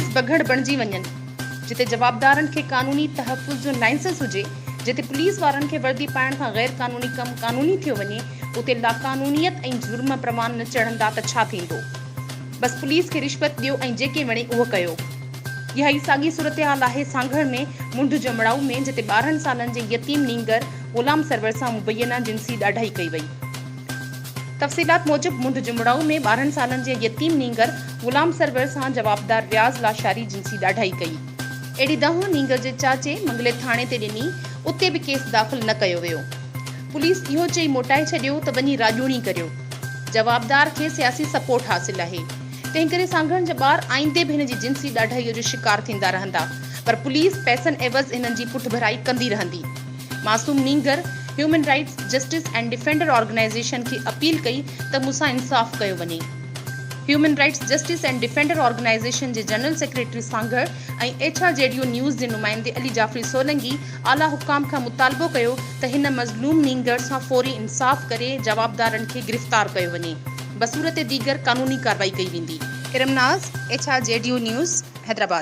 محافظ بگهڙ بڻجي وڃن، جتي جوابدارن کي قانوني تحفظ جو لائسنس هجي، جتي پوليس وارن کي وردي پائڻ کان غير قانوني ڪم قانوني ٿيو وڃي، اتي لاقانونيت ۽ جرم پروان نه چڙهندا ته ڇا ٿيندو؟ بس پوليس کي رشوت ڏيو ۽ جيڪي وڻي اهو ڪيو. اها ئي ساڳي صورتحال آهي سانگهڙ ۾ منڍ جمڙائو ۾ جتي 12 سالن جي يتيم نينگر غلام سرور سان مبينا جنسي ڏاڍائي ڪئي وئي. تفصيلات موجب منڍ جمڙائو ۾ 12 سالن جي يتيم نينگر غلام سرور سان جوابدار رياض لاشاري جنسي ڏاڍائي ڪئي. اهڙي دانهن نينگر جي چاچي منگلي ٿاڻي تي ڏني اتي به ڪيس داخل نه ڪيو ويو. پوليس اهو چئي موٽائي ڇڏيو ته وڃي راڄوڻي ڪريو. جوابدار کي سياسي سپورٽ حاصل آهي. تنهنڪري سانگهڙ جا ٻار آئيندي به هن جي جنسي ڏاڍائي جو شڪار ٿيندا رهندا پر پوليس پئسن عيوض هنن جي پٺڀرائي ڪندي رهندي. معصوم نينگر human rights justice and defender organisation کي اپيل ڪئي ته مون سان انصاف ڪيو وڃي. Human rights justice and defender organisation جي general secretary Sanghar ۽ H R G D O news جي نمائندي علي جعفري سولنگي اعليٰ حڪام کان مطالبو ڪيو ته هن مظلوم نينگر سان فوري انصاف ڪري جوابدارن کي گرفتار ڪيو وڃي بصورت ديگر قانوني ڪارروائي ڪئي ويندي. Iram Naz, H R G D O news, Hyderabad.